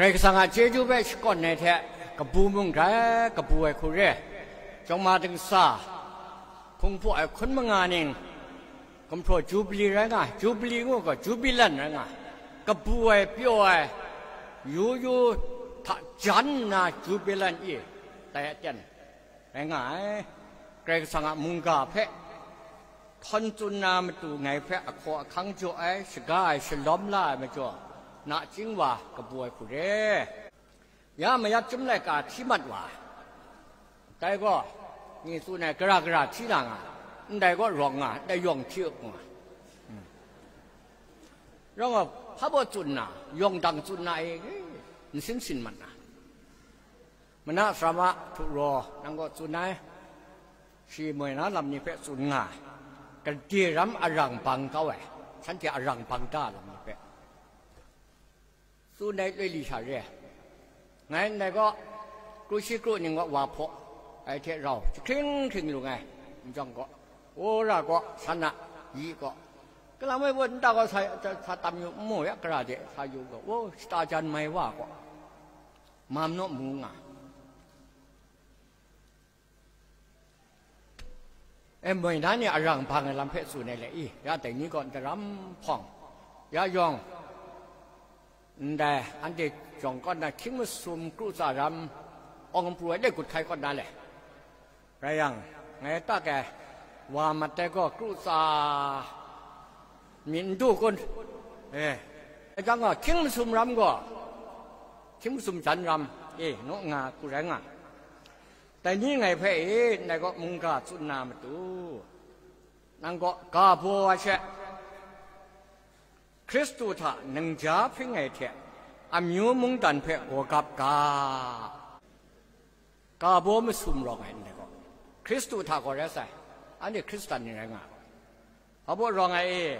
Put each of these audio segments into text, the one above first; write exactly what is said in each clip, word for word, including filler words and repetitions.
Karai Kasang a chyeju hpe shakawn ai hte, kabu mung grai kabu ai hku re, chyawm ma dingsa, hpung hpaw ai hkun manga ning, gumhpraw jubili rai nga ai, jubili ngu gaw, jubilan rai nga ai, kabu ai, pyaw ai, yu yu hta jan nna jubilan i tai aten rai nga ai. Karai Kasang a mungga hpe htawn tsun na matu ngai hpe ahkaw ahkang jaw ai, shaga ai, shalawm la ai majaw, nachying wa kabu ai hku re. Ya mayat chyum laika hti mat wa ai. Dai gaw, ni tsun ai, gara gara hti na nga, ndai gaw rawng nga, ndai yawng hti u nga. Hmm. Rawng gaw, hpa baw tsun na, yawng dang tsun na e, nsin sin mat na. Mana sara ma htu raw nang gaw tsun ai, shi moi na lam ni hpe tsun nga ai, gade ram arang bang kau ai, shanhte arang bang da lam ni hpe tsun ai loi li sha re ai. Ngai ndai gaw, kru shi kru ning gaw wa hpaw ai hte rau jahkring hkring lung ai, n jang gaw, wora gaw, san a, yi gaw, kalam ai baw nta gaw sa, sa tam yu, n mu ya, kara de sa yu gaw, o, shata jan mai wa gaw, mam naw mu nga. E, moi na ni arang bang ai lam hpe tsun ai le i, ya dai ni gaw ndaram hpawng, ya yawng, ndai anhte jawng kaw na hkying masum kru tsa ram awng pru ai le gut hkai kaw na le. Rai yang, ngai tak ai wa mat ai gaw kru tsa myit n du kun? E, e jang gaw, hkying masum ram gaw, hkying masum jan ram, e, naw nga hku rai nga. Dai ni ngai hpe e, ndai gaw mungga tsun na matu, nang gaw ga baw wa she, Hkristu hta ningja hpring ai hte, amyu mungdan hpe gaw gap ga. Ga baw masum rawng ai ndai gaw, Hkristu hta gaw rai sai, anhte Hkristan ni rai nga ai. Hpa baw rawng ai e,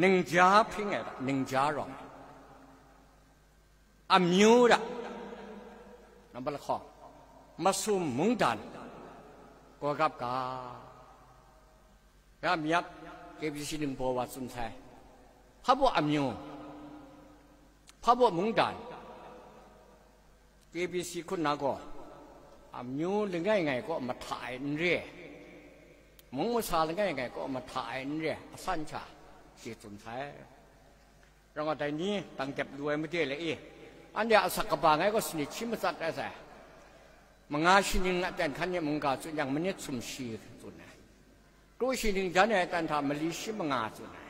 ningja hpring ai, ningja rawng ai. Amyu hta, nambat lahkawng, masum mungdan, gaw gap ga. Ya mi ap, K B C ningbaw wa tsun sai. Hpa baw amyu, hpa baw mungdan, K B C hkun na gaw, amyu langai ngai kaw mahta ai n re, mung masa langai ngai kaw mahta ai n re, asan sha shi tsun sai. Rau nga dai ni, dang dep lu ai made le i, anhte a asak kaba ngai gaw sanit shi matsat rai sai. Manga shaning a ten hkan ni mungga tsun yang, manit sum shi tsun ai. Kru shaning jan ai ten hta mali shi manga tsun ai.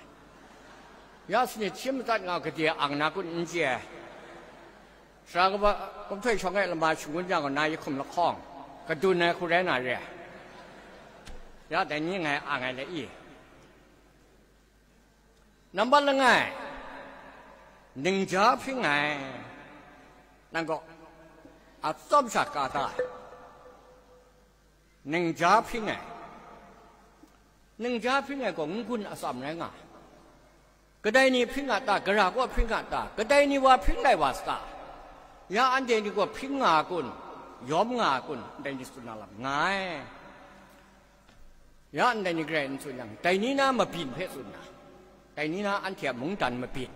Ya sanit shi matsat nga gade ang na kun n chye ai. Sara kaba kumhtoi shawng e lama shangun yang gaw na yi hkum lahkawng, kadun ai hku rai na re ai. Ya dai ni ngai ang ai le i. Nambat langai, ningja hpring ai. Nang gaw, atsawm sha ka ta ai. Ningja hpring ai. Ningja hpring ai gaw n-gun atsam rai nga ai. Kadai ni hpring a ta, gara kaw hpring a ta, kadai ni wa hpring lai wa sa ta? Ya anhte ni gaw hpring nga a kun, yawm nga a kun, ndai ni tsun na lam nga ai. Ya ndai ni garai n tsun yang, dai ni na mabyin hpe tsun na, dai ni na anhte a mungdan mabyin,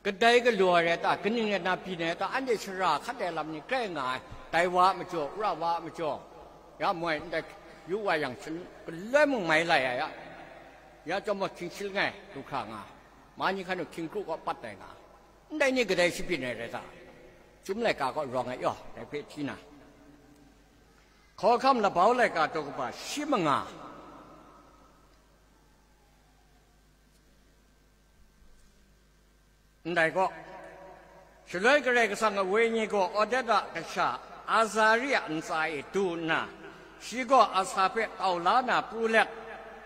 kadai galaw ai rai ta, kaning rai na byin ai ta, anhte shara hkat ai lam ni grai nga ai, dai wa a majaw, wora wa a majaw, ya moi ndai yu wa yang, shan-, galoi mung mai lai ai ya, ya chyawm gaw hkying shi langai du hkra nga ai, ma ni hkan nu hkying kru kaw pat ai nga ai, ndai ni kadai shabyin ai rai ta? Chyum laika kaw rawng ai yaw, dai hpe hti na. Hkawhkam labau laika daw kaba shi manga. Ndai gaw, shaloi Karai Kasang a Wenyi gaw Oded a kasha Azaria ntsa e du nna, shi gaw Asa hpe tau la na pru let,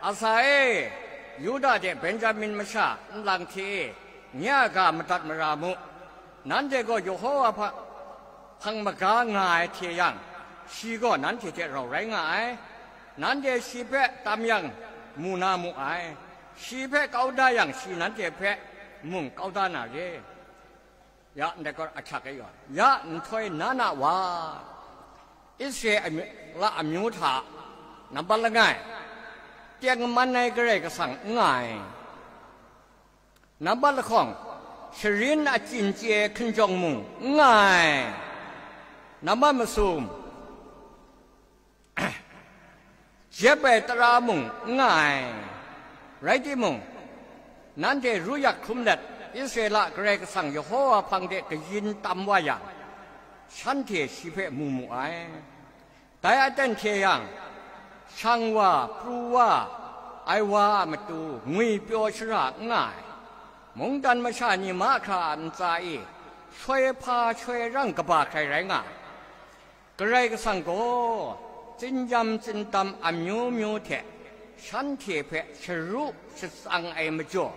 Asa e, Yuda de Benjamin masha nlang hte e, nye a ga madat mara mu, nanhte gaw Yehova hpa hpang maga nga ai hte yang, shi gaw nanhte hte rau rai nga ai. Nanhte shi hpe tam yang, mu na mu ai. Shi hpe kau da yang, shi nanhte hpe mung kau da na re. Ya ndai gaw ahkyak e yaw, ya nhtoi na na wa, Israela amyu, la amyu hta nambat langai, tengman ai Karai Kasang n nga ai. Nambat lahkawng, Sharin achyin chye hkinjawng mung n nga ai, nambat masum jep ai tara mung n nga ai. Rai timung, nanhte ru yak hkrum let, Israela Karai Kasang Yehova hpang de kayin tam wa yang, shanhte shi hpe mu mu ai. Dai aten hte yang, shang wa, pru wa ai wa a matu ngwipyaw shara n nga ai, mungdan masha ni mahkra a ntsa e shoi hpa shoi rang kaba hkrai rai nga ai. Karai Kasang gaw tsinyam tsindam amyu myu hte shanhte hpe sharu shatsang ai majaw,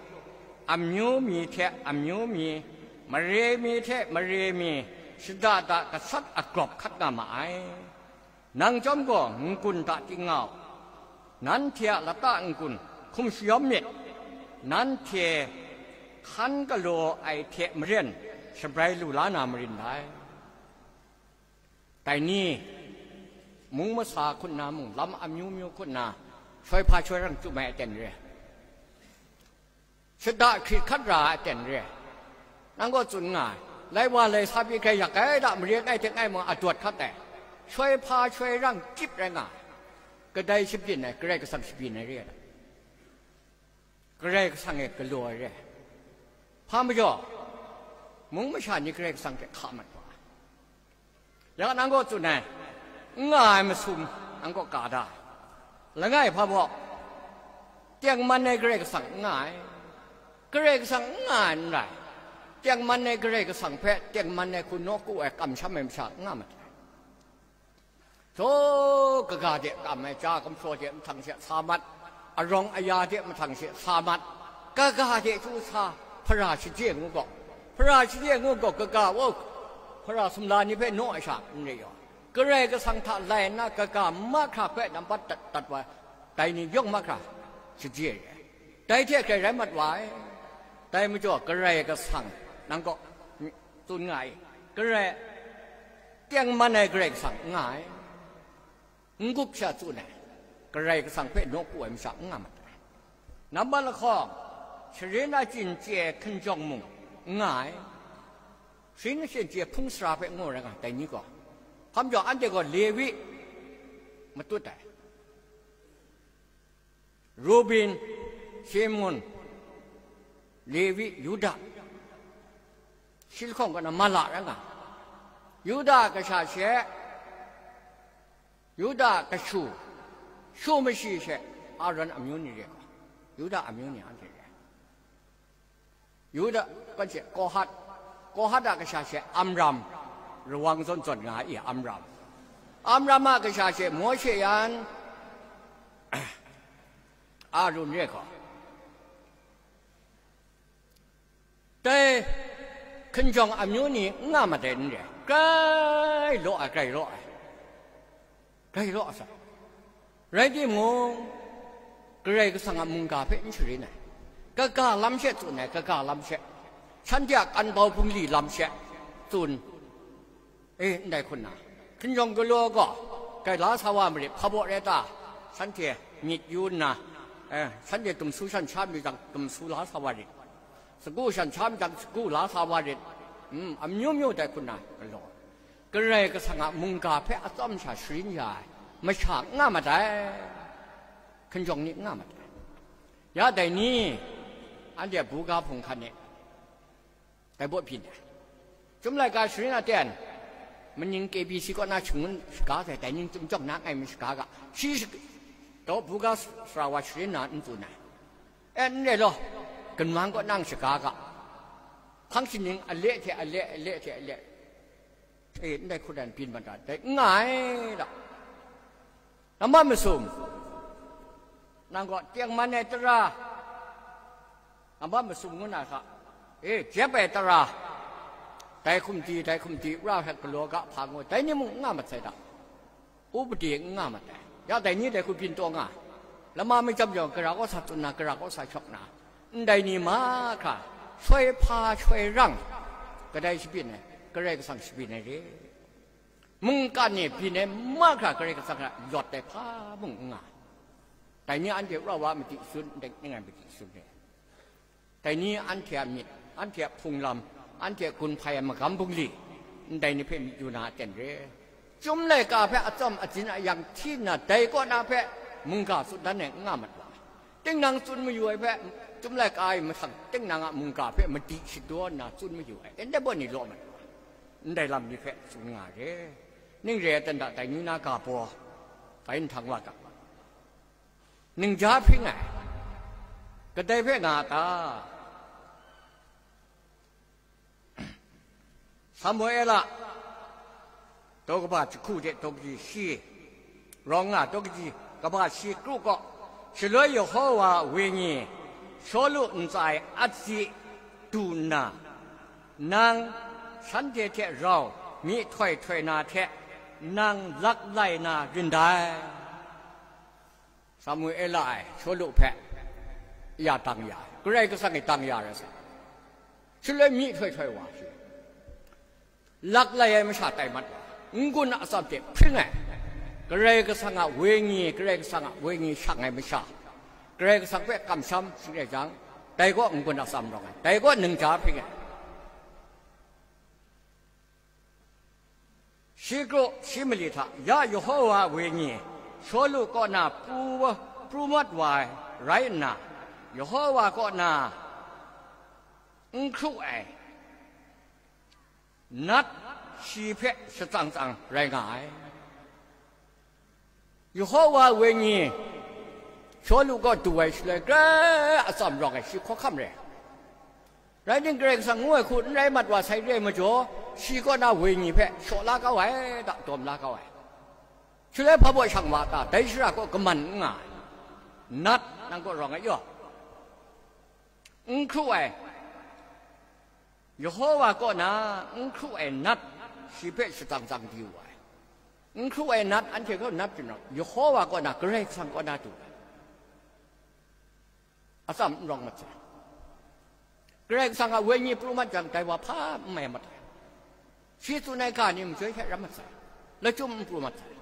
amyu mi hte amyu mi, mare mi hte mare mi, shada da gasat agrawp hkat nga ma ai. Nang chyawm gaw n-gun da ting nga u, nanhte a lata n-gun hkum shayawm myit, nanhte hkan galaw ai hte maren shabrai lu la na marin dai. Dai ni, mung masa hku nna mung, lam amyu myu hku nna, shoi hpa shoi rang chyum ai aten re, shada hkrit hkat ra ai aten re, nang gaw tsun nga ai. Lai wa lai sa pyi hkrai yak ai da, mare ngai hte ngai mung adawt hkat ai, shoi hpa shoi rang chyip rai nga ai. Kadai shabyin ai? Karai Kasang shabyin ai re ai. Karai Kasang e galaw ai re. Hpa majaw, mung masha ni Karai Kasang hte hka mat wa ai. Ya nang gaw tsun ai, n nga ai masum nang gaw ka da ai. Langai hpa baw, tengman ai Karai Kasang n nga ai. Karai Kasang n nga ai n rai. Tengman ai Karai Kasang hpe tengman ai hku nawku ai, kamsham ai masha n nga mat ai. Jaw, kaga de kam ai, ja gumhpraw de mahtang she sa mat, arawng aya de mahtang she sa mat, kaga de chyu sa, hpara shaje ngu gaw, hpara shaje ngu gaw, kaga, o, hpara sumla ni hpe naw ai sha n re yaw, Karai Kasang hta lai nna kaga mahkra hpe nambat dat dat wa, dai ni yawng mahkra shaje re ai. Dai hte hkrai rai mat wa ai. Dai majaw, Karai Kasang nang gaw tsun nga ai, Karai, tengman ai Karai Kasang n nga ai. N-gup sha tsun ai, Karai Kasang hpe nawku ai masha n nga mat ai. Nambat lahkawng, sharin achyin chye ai hkinjawng mung n nga ai. Sharin achyin chye ai hpung sara hpe ngu rai nga, dai ni gaw, hpa majaw anhte gaw Lewi matut ai. Rubin, Simun, Lewi, Yuda, shi lahkawng kaw na mala rai nga, Yuda kasha she, Yuda kashu, shu mashi she, Aron amyu ni re gaw, Yuda amyu ni anhte re. Yuda, kan she Kohat, Kohat a kasha she Amram, rawang zawn zawn nga ai Amram, Amram a kasha she Mawshe yan, Arun re gaw, dai hkinjawng amyu ni n nga mat ai n re, grai law ai, grai law ai, grai law ai sa. Rai timung, Karai Kasang a mungga hpe n sharin ai, kaga lam she tsun ai, kaga lam she, shanhte a kan bau bungli lam she tsun. E, ndai hku nna, hkinjawng galaw gaw, grai la sa wa marit, hpa baw rai ta, shanhte myit yu nna, e, shanhte dumsu shan sha mi jang, dumsu la sa wa rit, sagu shan sha mi jang, sagu la sa wa rit, mm, amyu myu dai hku nna galaw. Karai Kasang a mungga hpe atsawm sha sharin ya ai masha n nga mat ai, hkinjawng ni n nga mat ai. Ya dai ni, anhte buga hpung hkan e, dai baw byin ai. Chyum laika sharin aten, maning K B C kaw na shangun shaga sai, dai ning chyum jawng na ngai mi shaga ga, shi shag-, daw buga sara wa sharin na n tsun ai. E, n re law, gunwang kaw nang shaga ga, hpang shaning ale hte ale, ale hte ale, e, ndai hku dan byin mat ai, dai n nga ai da. Nambat masum, nang gaw tengman ai tara, nambat masum ngu na hta, e, jep ai tara, dai hkum di, dai hkum di, ra hpe galaw ga hpa ngu, dai ni mung n nga mat sai da, upadi n nga mat ai. Ya dai ni dai hku byin taw nga, lama mi jam jawng, gara kaw sa tsun na, gara kaw sa shawk na, ndai ni mahkra, shoi hpa shoi rang, kadai shabyin ai, Karai Kasang shabyin ai re. Mungkan e byin ai mahkra Karai Kasang hta lawt ai hpa mung n nga ai. Dai ni anhte rau wa madi sun, ndai ning ai madi sun re. Dai ni anhte a myit Anhte a hpung lam, anhte a gun hpai ai magam bungli, ndai ni hpe myit yu na aten re. Chyum laika hpe atsawm atsin ayang hti nna, dai kaw na hpe mungga tsun dan e n nga mat wa ai. Tinang tsun mayu ai hpe, chyum laika e mahtang tinang a mungga hpe madi shadaw nna tsun mayu ai, ndai baw ni law mat wa ai. Ndai lam ni hpe tsun nga re. Ning re ai dan da, dai ni na ga baw, dai nhtang wa ga, ningja hpring ai, kadai hpe nga a ta? Samuela, daw kaba jahku de daw kaji shi, rawng nga daw kaji kaba shi kru gaw, shaloi Yehova wenyi Shawlu ntsa e atsi du nna, nang shanhte hte rau myihtoi htoi na hte, nang lak lai na rin dai. Samuela e Shawlu hpe ya dang ya ai, Karai Kasang e dang ya rai sa, shaloi myihtoi htoi wa shi, lak lai ai masha tai mat wa, n-gun atsam hte hpring ai, Karai Kasang a wenyi, Karai Kasang a wenyi shang ai masha, Karai Kasang hpe kamsham shing rai jang, dai gaw n-gun atsam rawng ai, dai gaw ningja hpring ai. Shi kru shi mali hta ya Yehova wenyi Shawlu kaw na pru, pru mat wa ai rai nna, Yehova kaw na n hkru ai nat shi hpe shatsang tsang rai nga ai. Yehova wenyi Shawlu kaw du ai shaloi, grai atsam rawng ai shi hkawhkam re. Rai timung, Karai Kasang ngu ai hku n rai mat wa sai re ai majaw, shi kaw na wenyi hpe shaw la kau ai, da dawm la kau ai. Shaloi hpa baw shang wa ta, dai shara kaw kaman n nga ai. Nat nang kaw rawng ai yaw, n hkru ai. Yehova kaw na n hkru ai nat shi hpe shadang tsang di wu ai. N hkru ai nat, anhte gaw nat yu nna, Yehova kaw na, Karai Kasang kaw na du ai. Atsam n rawng mat sai. Karai Kasang a wenyi pru mat jang, dai wa hpa n mai mat ai. Shi tsun ai ga ni majoi hte ram mat sai. Lachyum n pru mat sai.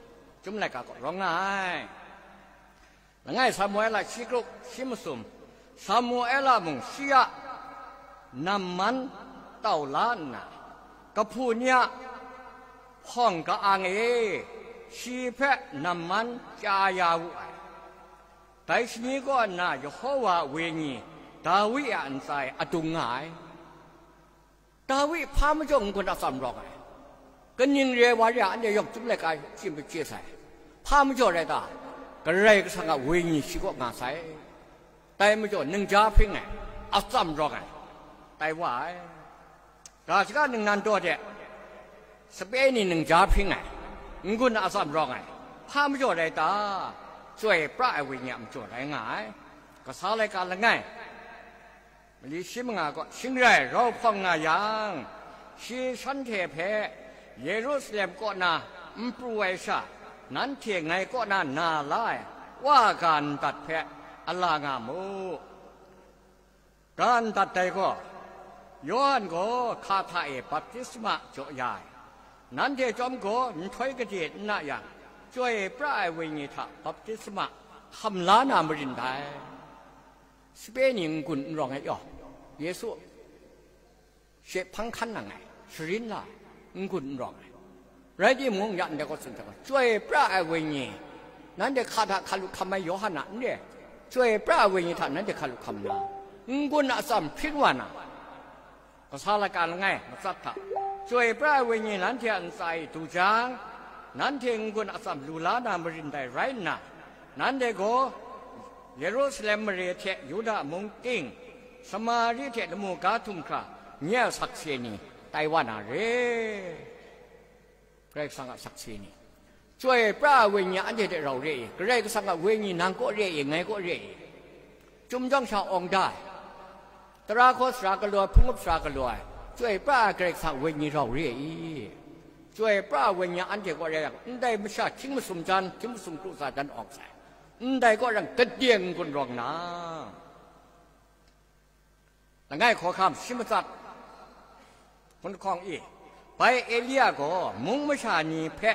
Chyum laika kaw rawng nga ai. Langai Samuela shi kru shi masum, Samuela mung shi a namman tau la nna, kahpu ni a hpawng ka-ang e shi hpe namman chya ya wu ai. Dai shani kaw nna Yehova wenyi Dawi a ntsa e adung nga ai. Dawi hpa majaw n-gun atsam rawng ai. Kaning re ai wa re a, anhte yawng chyum laika chye hpyi chye sai. Hpa majaw rai ta? Karai Kasang a wenyi shi kaw nga sai. Dai majaw ningja hpring ai, atsam rawng ai, tai wa ai. Ga shaga ningnan daw de, sape ni ningja hpring ai, n-gun atsam rawng ai, hpa majaw rai ta? Chyoi pra ai wenyi a majaw rai nga ai. Kasa laika langai, mali shi manga kaw shingrai rau hpawng nga yang, shi shanhte hpe Yerusalem kaw na n pru ai sha, nanhte ngai kaw na na la ai Wa ga ndat hpe a la nga mu. Ga ndat dai gaw, Yawhan gaw hka hta e baptisma jaw ya ai, nanhte chyawm gaw nhtoi gade n na yang, Chyoi pra ai wenyi hta baptisma hkam la na marin dai. Sape ni n-gun n rawng ai yaw, Yesu she hpang hkan nang ai, sharin la ai, n-gun n rawng ai. Rai timung, ya ndai kaw tsun hte gaw, Chyoi pra ai wenyi, nanhte hka hta hkalu hkam ai Yawhan a n re, Chyoi pra ai wenyi hta nanhte hkalu hkam nna, n-gun atsam hpring wa na, kasa laika langai matsat hta, Chyoi pra ai wenyi nanhte a ntsa e du jang, nanhte n-gun atsam lu la na marin dai rai nna, nanhte gaw Yerusalem mare hte Yuda mung ting, Samari hte lamu ga htum hkra nye a sakse ni tai wa na re. Karai Kasang a sakse ni, Chyoi pra ai wenyi anhte hte rau re i, Karai Kasang a wenyi nang kaw re i, ngai kaw re i, Chyum jawng sha awng da ai, tara hkaw sara galaw ai, hpung up sara galaw ai, Chyoi pra ai Karai Kasang a wenyi rau re i. Chyoi pra ai wenyi anhte kaw rai yang, ndai masha hkying masum jan, hkying masum kru tsa jan awng sai. Ndai kaw rang kadeng n-gun rawng na. Langai hkawhkam shi matsat, hkun lahkawng i, bai Elia gaw mung masha ni hpe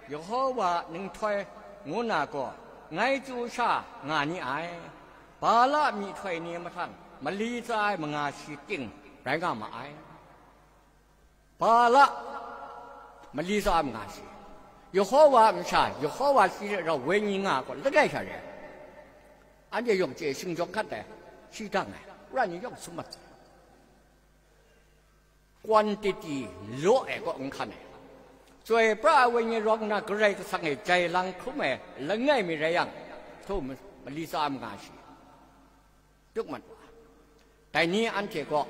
Yehova ninghtoi ngu na gaw ngai chyu sha nga ni ai. Bala myihtoi ni mahtang mali tsa ai manga shi ting, rai nga ma ai. Bala, mali tsa a manga shi, Yehowa a masha, Yehowa shi hte rau wenyi nga ai gaw langai sha re ai. Anhte yawng chye shingzawng hkat ai, shi dang ai, Wora ni yawng sum mat sai. Quantity law e kaw n hkan ai. Chyoi pra ai wenyi rawng nna Karai Kasang e jai lang hkrum ai langai mi rai yang, htu ma-, mali tsa a manga shi. Tuk mat wa. Dai ni anhte kaw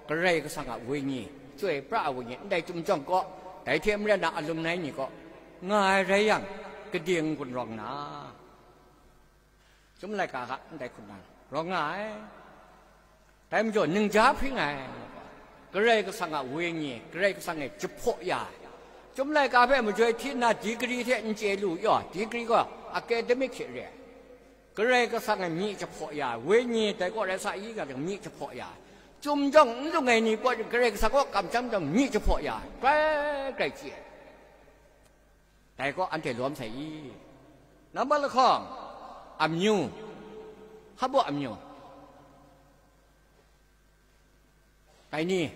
Karai Kasang a wenyi, chyoi pra ai wenyi, ndai chyum jawng kaw, dai hte maren na alumni ni kaw, nga ai rai yang, kading n-gun rawng nna, Chyum laika hta ndai hkrum na rawng nga ai. Dai majaw, ningja hpring ai, Karai Kasang a wenyi, Karai Kasang e jahpaw ya ai. Chyum laika hpe majoi hti nna digri hte n chye lu yaw, digri gaw academic hte re ai. Karai Kasang e myi jahpaw ya ai, wenyi dai kaw rai sa i, ga jang myi jahpaw ya ai. Chyum jawng n lung ai ni kaw, Karai Kasang kaw kamsham jang myi jahpaw ya ai, grai grai chye ai. Dai kaw anhte lawm sai i? Nambat lahkawng, amyu, hpa baw amyu. Dai ni,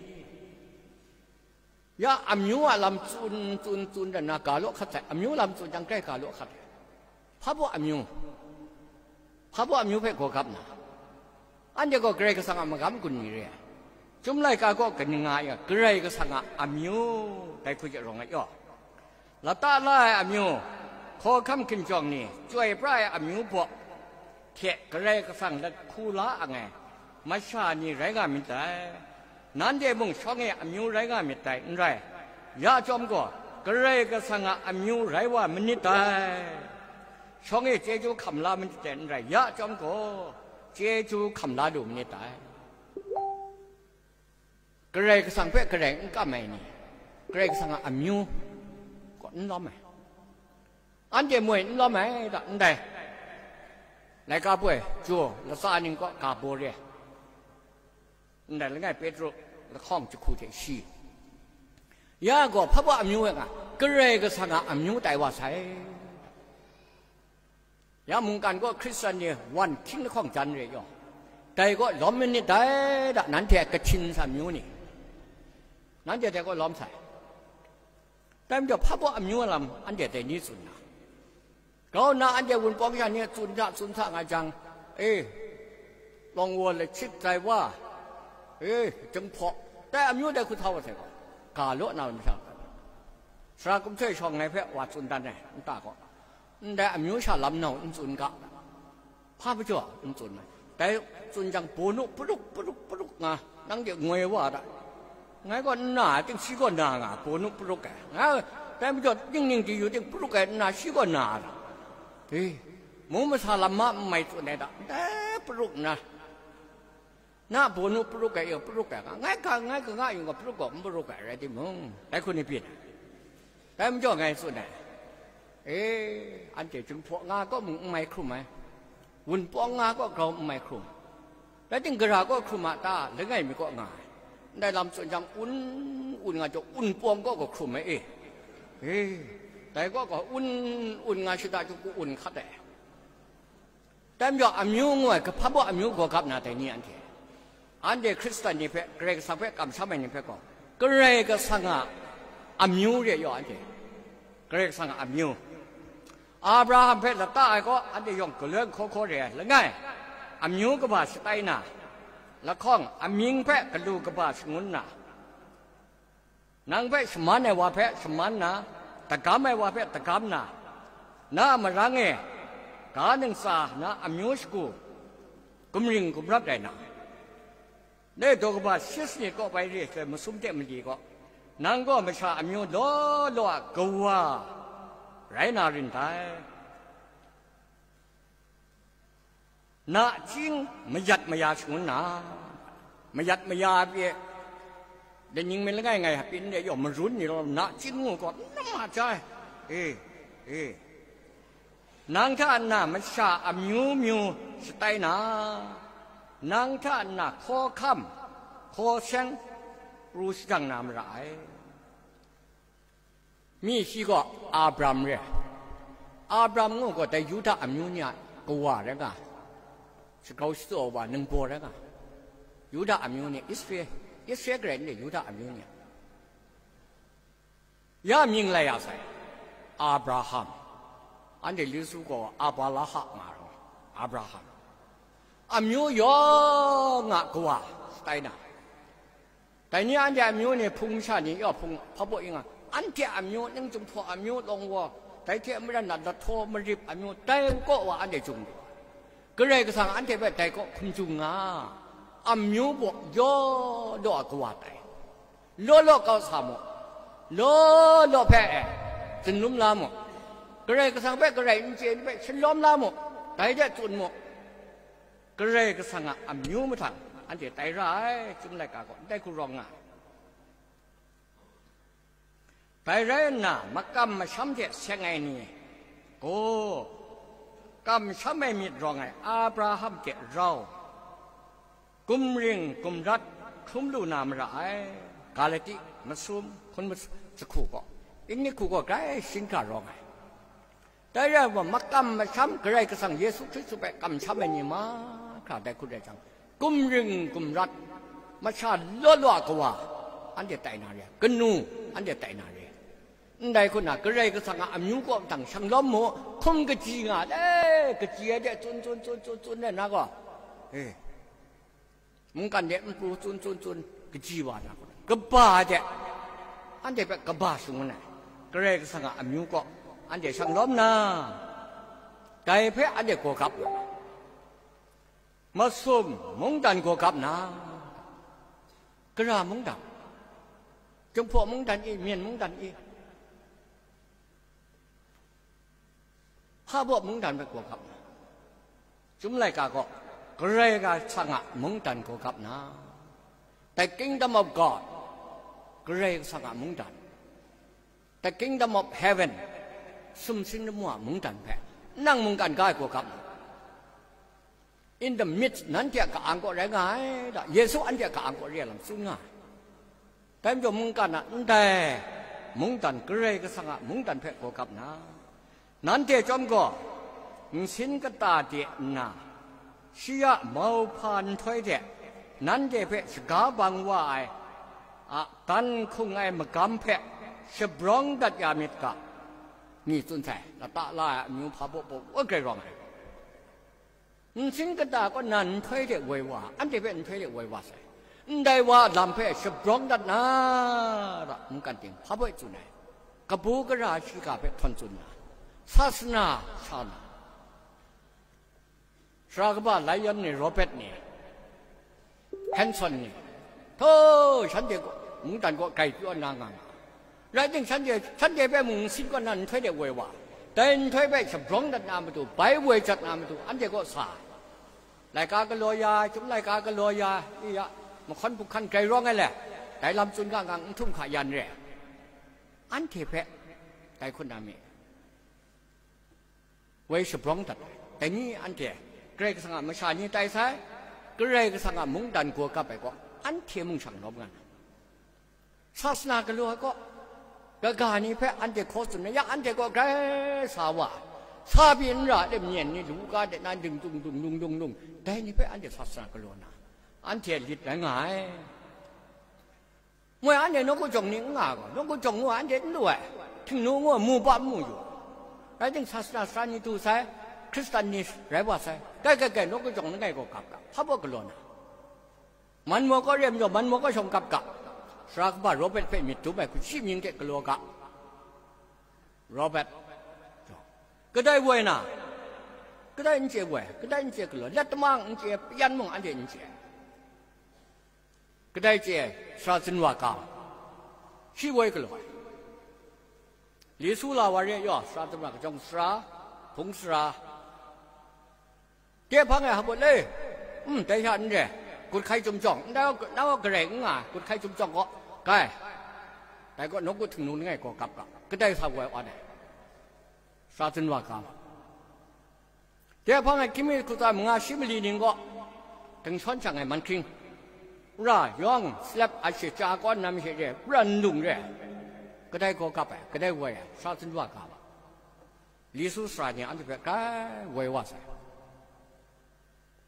ya amyu a lam tsun, tsun, tsun dan na ga law hkat sai, amyu lam tsun jang grai ga law hkat ai. Hpa baw amyu, hpa baw amyu hpe gaw gap na, anhte gaw Karai Kasang a magam gun mi re ai. Chyum laika kaw kaning nga ai, Karai Kasang a amyu, dai hku jarawng ai yaw. Lata la ai amyu, hkawhkam hkinjawng ni, chyoi pra ai amyu baw hte Karai Kasang lat hku la ang ai masha ni rai nga myit dai. Nanhte mung shawng e amyu rai nga myit dai, n rai? Ya chyawm gaw, Karai Kasang a amyu rai wa manit dai. Shawng e chyeju hkam la manit dai, n rai? Ya chyawm gaw, chyeju hkam la lu manit dai. Karai Kasang hpe garai n kam ai ni, Karai Kasang a amyu kaw n lawm ai. Anhte moi n lawm ai ta, ndai laika poi, jaw latsa ning kaw ga baw re ai. Ndai langai Petru lahkawng jahku hte shi, ya gaw hpa baw amyu ai nga, Karai Kasang a amyu tai wa sai. Ya mungkan gaw Hkristan ni wan hkying lahkawng jan re yaw, dai kaw lawm manit dai da, nanhte a kahtin sa amyu ni, nanhte dai kaw lawm sai. Dai majaw, hpa baw amyu a lam anhte dai ni tsun na, grau nna anhte wunpawng sha ni tsun hta, tsun hta nga jang, e, lawng wa lachit tai wa, e, jinghpaw, dai amyu dai hku htau wa sai gaw, ga law na lam sha, sara kumhsoi shawng ngai hpe wa tsun dan ai nta gaw, ndai amyu sha lam nau n tsun ga, hpa majaw n tsun ai. Dai tsun jang, bawnu paruk, paruk, paruk nga, nanhte ngoi wa da. Ngai gaw n na ai ting, shi gaw na nga, bawnu paruk ai. Nga, dai majaw, ning ning di yu ting, paruk ai n na, shi gaw na ai. E, mung masa lam ma n mai tsun ai da, ndai paruk nna, na bawnu paruk ai, paruk ai nga, ngai ga, ngai ga nga yu nga, paruk gaw n paruk ai rai timung, dai hku ni byin ai. Dai majaw ngai tsun ai, e, anhte jinghpaw nga kaw mung n mai hkrum ai, wunpawng nga kaw grau n mai hkrum, rai ting, gara kaw hkrum a ta, langai mi kaw nga ai. Ndai lam tsun jang, un, un nga jaw, wunpawng kaw gaw hkrum ai e. E, dai kaw gaw un, un nga shada jung ku un hkat ai. Dai majaw, amyu ngu ai, hpa baw amyu gaw gap na dai ni anhte? Anhte Hkristan ni hpe, Karai Kasang hpe kamsham ai ni hpe gaw, Karai Kasang a amyu re yaw anhte, Karai Kasang a amyu. Abraham hpe lata ai gaw, anhte yawng galoi hkaw hkaw re ai langai, amyu kaba shatai na, lahkawng amying hpe galu kaba shangun na, nang hpe shaman ai wa hpe shaman na, dagam ai wa hpe dagam na, na a marang e ga ntsa na amyu shagu gumring gumrat ai na, dai daw kaba shi sanit kaw bai re ai masum hte mali gaw, nang gaw masha amyu law law a kawa rai na rin dai. Nachying mayat maya shangun na, mayat maya pyi, laning mi langai ngai pyi n re yaw, marun ni law, nachying ngu gaw n nam a ja ai. E, e, nang hta nna masha amyu myu shatai na, nang hta nna hkawhkam, hkaw seng pru shajang na mara ai. Mi shi gaw Abram re ai. Abram ngu gaw dai Yuda amyu ni a kawa rai nga ai, shagrau shatsaw wa ningbaw rai nga ai. Yuda amyu ni, Israel, Israel garai n re, Yuda amyu ni. Ya mying lai ya sai, Abraham. Anhte Yesu gaw Abraham nga ai, Abraham. Amyu yawng a kawa tai na. Dai ni anhte amyu ni hpung masha ni yaw hpung hpa baw ing a, anhte amyu ning Jinghpaw amyu lawng wa, dai hte maren na lahtaw marip amyu, dai kaw wa anhte jung. Karai Kasang anhte hpe dai kaw hkum jung nga, amyu baw yaw law a kawa tai. Law law kau sa mu, law law hpe e, zunlum la mu, Karai Kasang hpe garai n chye ni hpe shalawm la mu, dai de tsun mu. Karai Kasang a amyu mahtang anhte tai ra ai, Chyum laika gaw ndai hku rawng nga ai. Dai rai nna, makam masham hte seng ai ni gaw, kamsham ai myit rawng ai Abraham hte rau, gumring gumrat hkrum lu na mara ai. Galati masum hkun mas-, jahku gaw, ingnit hku gaw grai shingra rawng ai. Dai rai nna, makam masham Karai Kasang Yesu Hkristu hpe kamsham ai ni mahkra dai hku rai jang, gumring gumrat, masha law law a kawa, anhte tai na re, kanu, anhte tai na re. Ndai hku na, Karai Kasang a amyu kaw mahtang shanglawm mu, hkum kaji nga le, kaji ai de tsun tsun tsun tsun tsun le na gaw, e, mungkan de npu tsun tsun tsun kaji wa na, kaba de, anhte hpe kaba shangun ai, Karai Kasang a amyu kaw anhte shanglawm na, dai hpe anhte gawgap na, masum mungdan gawgap na, gara mungdan, Jinghpaw mungdan i, Myen mungdan i, hpa baw mungdan hpe gawgap na, Chyum laika gaw Karai Kasang a mungdan gawgap na, the kingdom of God, Karai Kasang a mungdan, the kingdom of heaven, sumsing lamu a mungdan hpe nang mungkan ga ai gawgap na. In the midst, nanhte a ka-ang kaw rai nga ai da, Yesu anhte a ka-ang kaw re ai lam tsun nga ai. Dai majaw mungkan a ndai mungdan, Karai Kasang a mungdan hpe gawgap na, nanhte chyawm gaw nsin kata de nna, shi a mauhpa nhtoi hte nanhte hpe shaga bang wa ai a dan hkung ai magam hpe shabrawng dat ya myit ga, mi tsun sai, lata la ai amyu hpa baw baw wa grai rawng ai. Nsin kata kaw nan nhtoi hte woi wa, anhte hpe nhtoi hte woi wa sai. Ndai wa a lam hpe shabrawng dat na, ra mungkan ting hpa baw tsun ai. Kabu gara shiga hpe htawn tsun na, sasana sha na, sara kaba Lion ni, Robert ni, Hanson ni, htaw shanhte kaw, mungdan kaw grai pyaw na nga nga. Rai timung, shanhte, shanhte hpe mung nsin kaw nan nhtoi de woi wa, dai nhtoi hpe shabrawng dat na matu, bai woi jat na matu, anhte kaw sa ai. Laika galaw ya, Chyum laika galaw ya, i ya, mahkawn hpung hkan grai rawng ai le, dai lam tsun ga nga, n htum hka yan re. Anhte hpe dai hkun na mi. Woi shabrawng dat ai. Dai ni anhte Karai Kasang a masha ni tai sai, Karai Kasang a mungdan gawgap ai gaw, anhte mung shanglawm nga na. Sasana galaw ai gaw, kaga ni hpe anhte hkaw tsun na, ya anhte gaw grai sa wa ai. Sa pyi n ra ai myen ni, luka de na, ding dung dung dung dung dung, dai ni hpe anhte sasana galaw na, anhte lit rai nga ai. Moi anhte nawku jawng ni n nga ai gaw, nawku jawng ngu ai anhte n lu ai, htingnu ngu ai, mu ba n mu yu. Rai timung, sasana sara ni du sai, Hkristan ni rai wa sai, kai, kai, kai, nawku jawng langai gaw gap ga, hpa baw galaw na. Man maw kaw re majaw, man maw kaw shawng gap ga, sara kaba Robert hpe myit dum ai hku shi mying hte galaw ga. Robert, kadai woi na, kadai n chye woi, kadai n chye galaw, let tamang n chye, yan mung anhte n chye. Kadai chye ai, sara zunwa ga, shi woi galaw ai. Li su la wa re yaw, sara zunwa kajawng sara, hpung sara. Dai hpang e hpa baw le, um, dai hta n re, gut hkai chyum jawng, ndai wa, na wa garai n nga, gut hkai chyum jawng gaw, kai. Dai gaw nawku htingnu langai gaw gap ga, kadai sa woi awn ai. Sara zunwa ga. Dai hpang e hkying mi hku tsa manga shi mali ning gaw, ding shawn shang ai man hkring, ra yawng, slap a shaja kawn na mahte re, ra n lung re, kadai gaw gap ai, kadai woi ai, sara zunwa ga ma. Li su sara ni anhte hpe grai woi wa sai.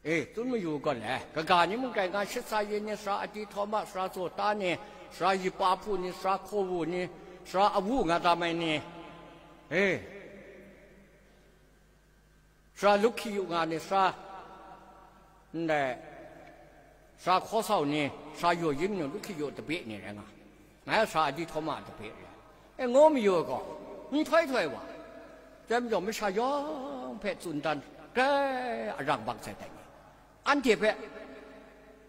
E, tsun mayu gaw le, kaga ni mung rai nga, shitsa yin ni, sara Adi Htawma, sara Zawta ni, sara Yipa Hpu ni, sara Hkawu ni, sara Awu nga tam ai ni, e, sara Luhkyu nga ni, sara, ndai, sara Hkawsau ni, sara Yaw Yin ni, Luhkyu tabe ni rai nga. Ngai a sara Adi Htawma tabe re ai, e, ngu mayu ai gaw, n htoi htoi wa, chyam yawng masha yawng hpe tsun dan, grai arang bang sai dai ni, anhte hpe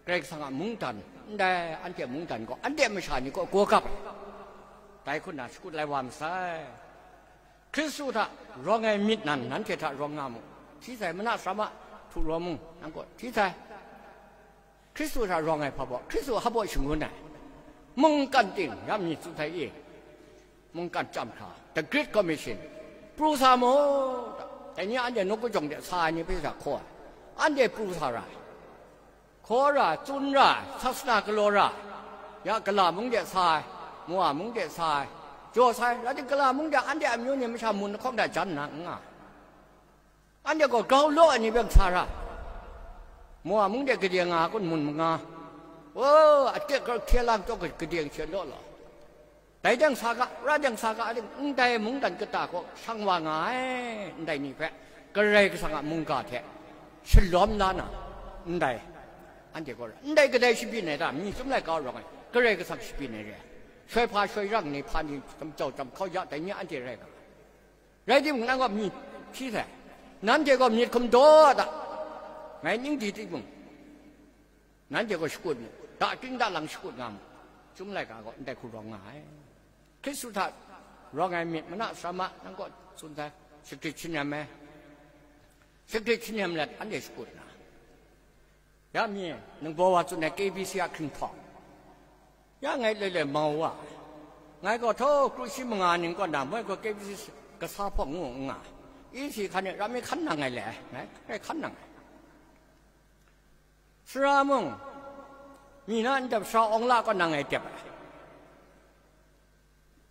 Karai Kasang a mungdan, ndai anhte a mungdan gaw, anhte a masha ni kaw gawgap ai, dai hku nna shakut lai wa masai. Hkristu hta rawng ai myit nan, nanhte hta rawng nga mu. Hti sai, mana sara ma, htu raw mung, nang kaw hti sai. Hkristu hta rawng ai hpa baw, Hkristu hpa baw shangun ai, mungkan ting ya mi tsun sai i, mungkan chyam hkra, the Great Commission, pru sa mu, dai ni anhte nawku jawng de sa ai ni hpe sa hkaw ai, anhte pru sa ra ai, hkaw ra ai, tsun ra ai, sasana galaw ra ai, ya Gala mung de sa ai, Moa mung de sa ai, jaw sa ai, rai tim, Gala mung de anhte amyu ni masha mun lahkawng hta jan nna n nga ai. Anhte gaw grau law ai ni hpe n sa ra, Moa mung de gade nga kun, mun manga, o, ate hkye lang chyawk gade hkye law law, dai dang sa ga, ra dang sa ga, aling ndai mungdan kata kaw shang wa nga ai, ndai ni hpe Karai Kasang a mungga hte shalawm la na, ndai, anhte gaw rai, ndai kadai shabyin ai ta, mi chyum laika rawng ai, Karai Kasang shabyin ai re ai, shoi hpa shoi rang ni hpa ni, tam jau tam hkau ya, dai ni anhte rai nga ai. Rai timung, nang gaw myit hti sai, nanhte gaw myit hkum daw a ta? Ngai ning di timung, nanhte gaw shakut mu, da ting da lang shakut nga mu, chyum laika gaw ndai hku rawng nga ai. Hkristu hta rawng ai myit mana sara ma, nang kaw tsun sai, shagrit shanem ai, shagrit shanem let anhte shakut na, ya mi, nang baw wa tsun ai K B C a hkringhtawng, ya ngai loi loi mau wa ai. Ngai gaw htaw kru shi manga ning kaw na moi gaw K B C kasa hpawng ngu n nga, E C hkan e ram mi hkan nang ai le, ngai hkan nang ai. Sara mung, mi na ndap sara Awng La kaw nang ngai dep ai.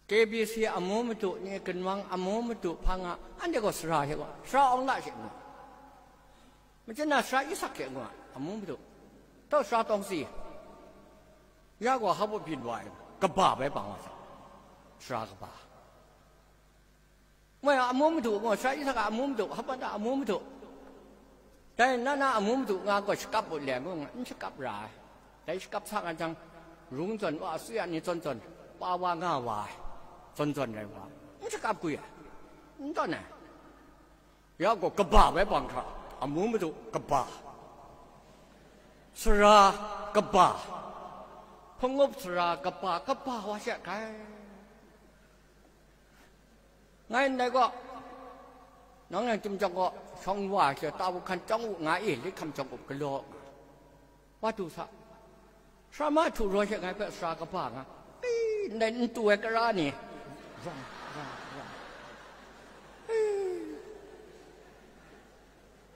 K B C amu madu ni, Ginwang amu madu hpa nga, anhte gaw sara hte gaw, sara Awng La she ngu, machin na sara Isak hte ngu, amu madu, tau sara Tawngsi, ya gaw hpa baw byin wa ai, kaba bai bang wa sa, sara kaba. Moi a amu madu gaw, sara Isak a amu madu, hpa ta amu madu. Dai na na amu madu nga gaw shakap u le ngu nga, n shakap ra ai. Dai shakap sa nga jang, rung zawn wa, asuya ni zawn zawn, pa wa nga wa ai, zawn zawn rai wa, n shakap gwi ai, n tawn ai. Ya gaw kaba bai bang hkra, amu madu kaba, sara kaba, hpung up sara kaba, kaba wa she hkai. Ngai ndai gaw, nang nang chyum jang gaw, shawng wa she, ta bu hkan chyawng u nga i, lit hkam jawng up galaw nga, wa du sa, sara ma htu raw she ngai hpe sara kaba nga, i, ndai n tu ai kara ni, rawng, rawng, rawng. I,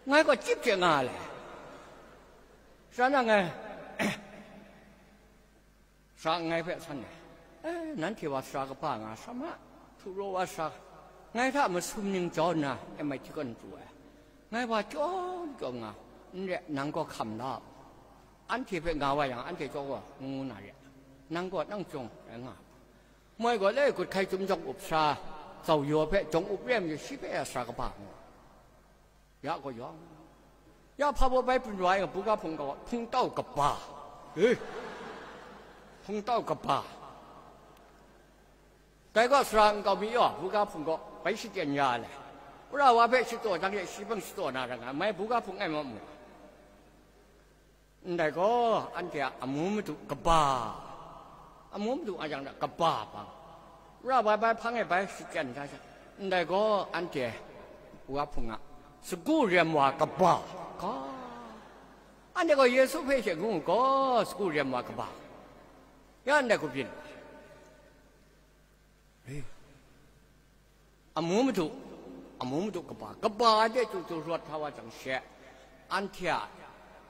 ngai gaw chyip hte nga le, sara na ngai, sara ngai hpe san ai, e, nanhte wa sara kaba nga, sara ma, htu raw wa sara, ngai hta masum ning jau nna M I T kaw n pru ai, ngai wa chyawm chyawm nga, n re, nang gaw hkam la u, anhte hpe nga wa yang, anhte chyawm gaw ngu na re, nang gaw nang chyawm rai nga u. Moi gaw le, gut hkai chyum jawng up sara, zau yaw hpe jawng up re ai majaw, shi hpe ya sara kaba ngu. Ya gaw yawng, ya hpa baw bai prin wa ai, buga hpung gaw hpungtau kaba, e, hpungtau kaba. Dai gaw sara nkau mi yaw, buga hpung gaw bai shachyen ya ai, wora wa hpe shataw jang e, shi hpang shataw na ra nga ai, mai buga hpung e ma mu. Ndai gaw, anhte a amu madu kaba, amu madu a yang hta kaba bang, wora bai bai hpang e bai shachyen da jang, ndai gaw, anhte wa hpung a sagu rem wa kaba ga, anhte gaw Yesu hpe she ngu gaw, sagu rem wa kaba, ya ndai hku byin. E, amu madu, amu madu kaba, kaba de chyu chyu rawt hta wa jang she, anhte a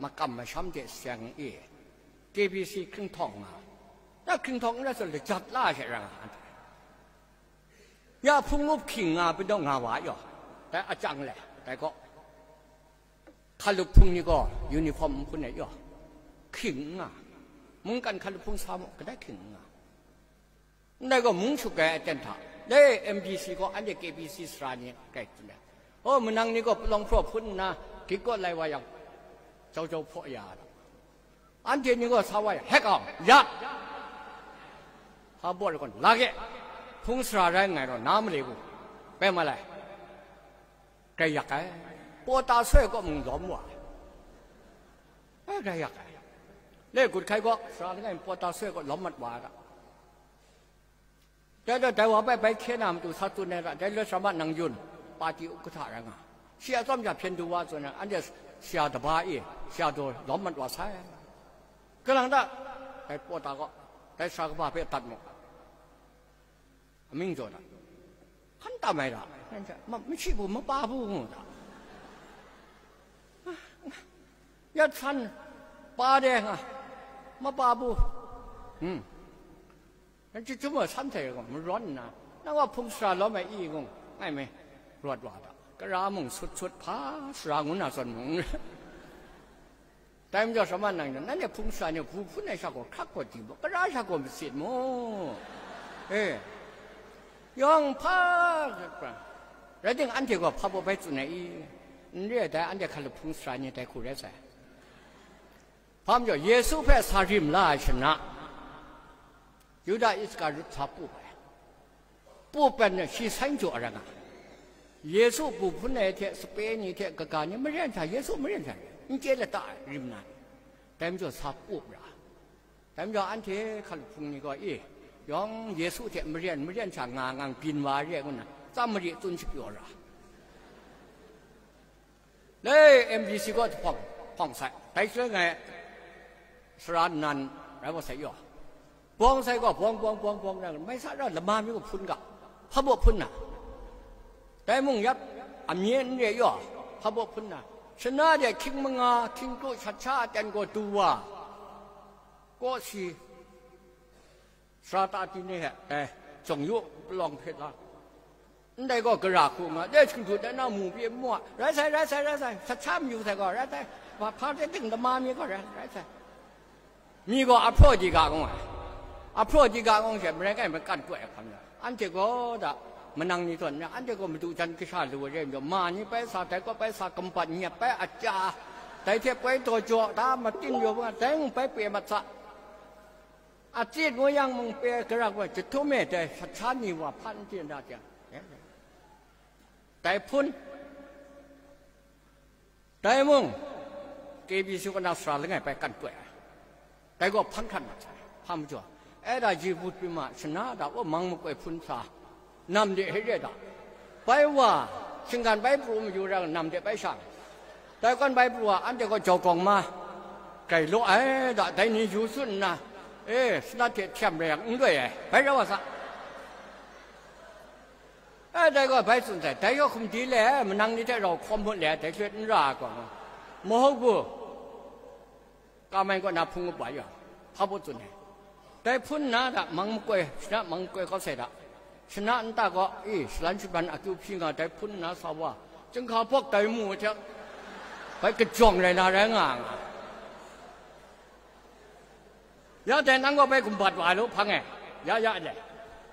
makam masham de seng e, K B C hkringhtawng nga, ya hkringhtawng n rai sa, lajat la she ra nga, anhte ya hpung up hkying nga, pudawng nga wa yaw, dai achyang le, dai gaw, Hkalup hpung ni gaw uniform nhpun ai yaw, hking n nga, mungkan hkalup hpung sa mu, kadai hking n nga. Ndai gaw mung shuk ai aten hta, le M B C gaw anhte K B C sara ni rai tsun ai. O, manang ni gaw palawng hpraw hpun nna, gik kaw lai wa yang, jau jau hpaw ya ai. Anhte ni gaw sa wa yang, hek awng, ya! Hpa baw ai gaw, la ge, hpung sara rai nngai raw, na male bu, bai ma lai. Grai yak ai. Pawta soi kaw mung lawm wa ai. Ai, grai yak ai. Le gut hkai gaw, sara langai mi pawta soi kaw lawm mat wa ai ga. Dai gaw, dai wa bai bai hkye na matu sa tsun ai ga, dai loi sara ma nang yun, pati uphkata rai nga. Shi a tsawm ja hpyen du wa tsun ai, anhte sara daba e, sara daw lawm mat wa sai. Kalang ta, dai pawta gaw, dai sara kaba hpe dat mu. Amying jaw da. Hkan tam ai da. Ma, machyi bu, mapa bu ngu da. Ya san, pa de nga, mapa bu. Hmm. Chyum chyum wa san hte gaw marawn nna, nang gaw hpung sara lawm ai i ngu, ngai me, rawt wa da. Kara mung sut sut hpa sara ngu na zawn mung. Dai majaw sara ma nang, nanhte hpung sara ni bu hpun ai sha gaw hkrak gaw di mu, kara sha gaw masit mu. E, yawng hpa, rai ting, anhte gaw hpa baw bai tsun ai i? N re ai, dai anhte hkalup hpung sara ni dai hku rai sai. Hpa majaw, Yesu hpe sa rim la ai shana, Yuda Iskariot sa pup ai. Pup ai, shi san jaw ai rai nga ai. Yesu bu hpun ai hte, sape ni hte, kaga ni maren sha, Yesu maren sha, n chye lata ai rim na ni. Dai majaw sa pup ra. Dai majaw anhte hkalup hpung ni gaw, e, yawng Yesu hte maren, maren sha nga ngang byin wa re ngu nna, Samari tsun shapyaw ra. Le, M B C gaw jahpawng hpawng sai, dai shaloi ngai sara nnan rai wa sai yaw. Bawng sai gaw, bawng, bawng, bawng, bawng, rai, mai sa ra, lama mi gaw hpun ga, hpa baw hpun na. Dai mung yap, amye n re yaw, hpa baw hpun na. Shana de hkying manga, hkying kru shat sha aten gaw du wa, kaw si, sara ta ti ni he, e, jawng yu, palawng hpe la. Ndai gaw gara hku nga, de hkring htu dan na mu pyi mu a, rai sai, rai sai, rai sai, sat sha mayu sai gaw, rai sai, hpa, hpa de ting lama mi gaw, rai, rai sai. Mi gaw ahpraw di ga ngu ai. Ahpraw di ga ngu she, marai kai makan koi ai hkam na. Anhte gaw da, manang ni tawn, anhte gaw madu jan kasha lu ai re majaw, ma ni bai sa, dai gaw bai sa, kumbat nyep bai a ca, dai hte bai daw jaw, da matin yaw, dai mung bai pye mat sa. Atsit ngu yang mung pe garak wa jahtum e dai sat sha ni wa hpan chyen da jang, dai hpun, dai mung, K B C kaw na sara langai bai kan koi ai, dai gaw hpan hkran mat sai, hpa majaw, e da ji vut pyi ma, shana da, wa mang makoi hpun sa, nam de he re da, bai wa, shinggan bai pru mayu ra, nam de bai shang, dai kawn bai pru wa, anhte gaw jau gawng ma, grai law ai da, dai ni yu tsun nna, e, sanat hte htyam rai yang n loi ai, bai rau wa sa. E, dai gaw bai tsun sai, dai gaw hkum di le, manang ni hte rau hkawm hpun le, dai hte n ra ai gaw, mahogu, kamai kaw na hpung kaba ya, hpa baw tsun ai. Dai hpun nna da, mang makoi, shana mang makoi kau sai da. Shana nta gaw, e, shalan shaban akyu hpyi nga, dai hpun nna sa wa, chyinghka bawk dai mu hte, bai kajawng rai na rai nga nga. Ya dai nang gaw bai gumbat wa ai lu hpang e, ya ya le.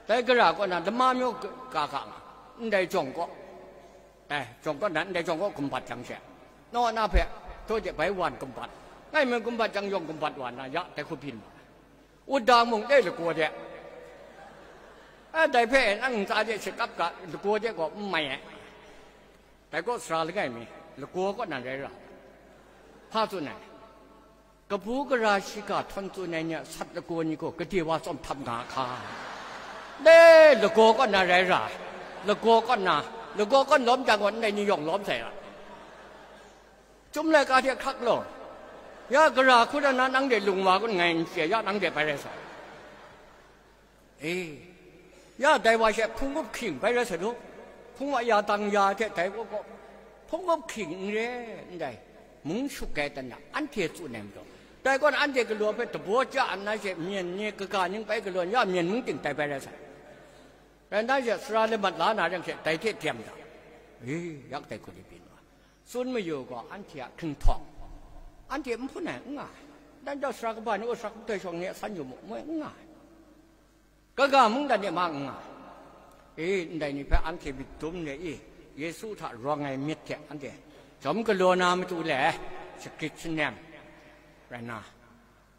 Dai gara kaw na lama myaw ga ga nga, ndai jawng kaw, e, jawng kaw na ndai jawng kaw gumbat jang she, naw na hpe, htaw de bai wan gumbat, ngai mi gumbat jang yawng gumbat wa na, ya dai hku byin wa ai. Wudang mung de lagaw de, e, dai hpe nang ntsa de shakap ga, lagaw de gaw n mai ai. Dai kaw sara langai mi, lagaw kaw nan rai ra, hpa tsun ai. Kabu gara shiga htawn tsun ai ni a sat lagaw ni gaw gade wa tsawm htap nga hka? Le, lagaw kaw na rai ra, lagaw kaw na, lagaw kaw lawm jang gaw ndai ni yawng lawm sai ra. Chyum laika hte hkrak law, ya gara hku da na nang de lung wa kun ngai n chye, ya nang de bai rai sai. E, ya dai wa she hpung gup hking bai rai sa du, hpung wa ya dang ya hte dai kaw kaw, hpung gup hking n re ndai, mung shuk ai dan na, anhte tsun ai majaw, dai kaw na anhte galaw hpe dabaw ja nna she, myen ni kaga ning bai galaw n ya, myen mung ting dai bai rai sai. Rai nna she, sara lamat la na ring she, dai hte dem da, e, yak dai hku ni byin wa. Tsun mayu gaw anhte a hkringhtawng, anhte n hpun ai n nga ai. Dan jau sara kaba ni, sara kaba shawng ni a san yu mu, moi n nga ai. Kaga mungdan e ma n nga ai. E, ndai ni hpe anhte myit dum re i, Yesu hta rawng ai myit hte anhte jawm galaw na matu le, shagrit shanem rai na,